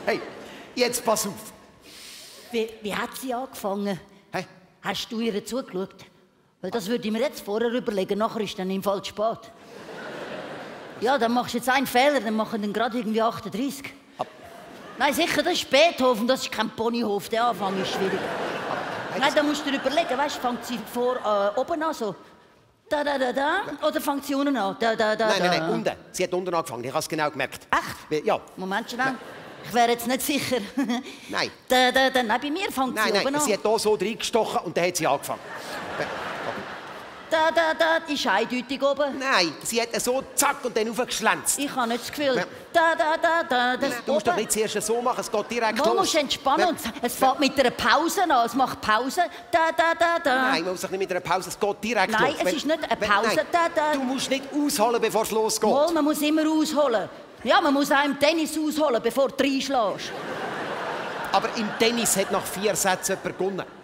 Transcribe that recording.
Hey, jetzt pass auf. Wie hat sie angefangen? Hey? Hast du ihr zugeschaut? Weil das würde ich mir jetzt vorher überlegen, nachher ist dann im Fall zu spät. Ja, dann machst du jetzt einen Fehler, dann machen dann gerade irgendwie 38. Nein, sicher, das ist Beethoven, das ist kein Ponyhof, der Anfang ist schwierig. Nein, da musst du dir überlegen, weißt du, fängt sie oben an, so da, oder fängt sie unten an, da. Nein, unten. Sie hat unten angefangen, ich habe es genau gemerkt. Echt? Ja. Moment schnell. Ich wäre jetzt nicht sicher. Nein. Nein, bei mir fängt sie oben an. Nein, sie hat hier so reingestochen und dann hat sie angefangen. Da ist eindeutig oben. Nein, sie hat so zack und dann aufgeschlänzt. Ich habe nicht das Gefühl. Da. Du musst doch nicht zuerst so machen, es geht direkt los. Man muss entspannen. Es fängt mit einer Pause an. Es macht Pause. Da. Nein, man muss doch nicht mit einer Pause, es geht direkt los. Nein, es ist nicht eine Pause. Da. Du musst nicht ausholen, bevor es losgeht. Wohl, man muss immer ausholen. Ja, man muss auch im Tennis ausholen, bevor du reinschlägst. Aber im Tennis hat nach 4 Sätzen jemand gewonnen.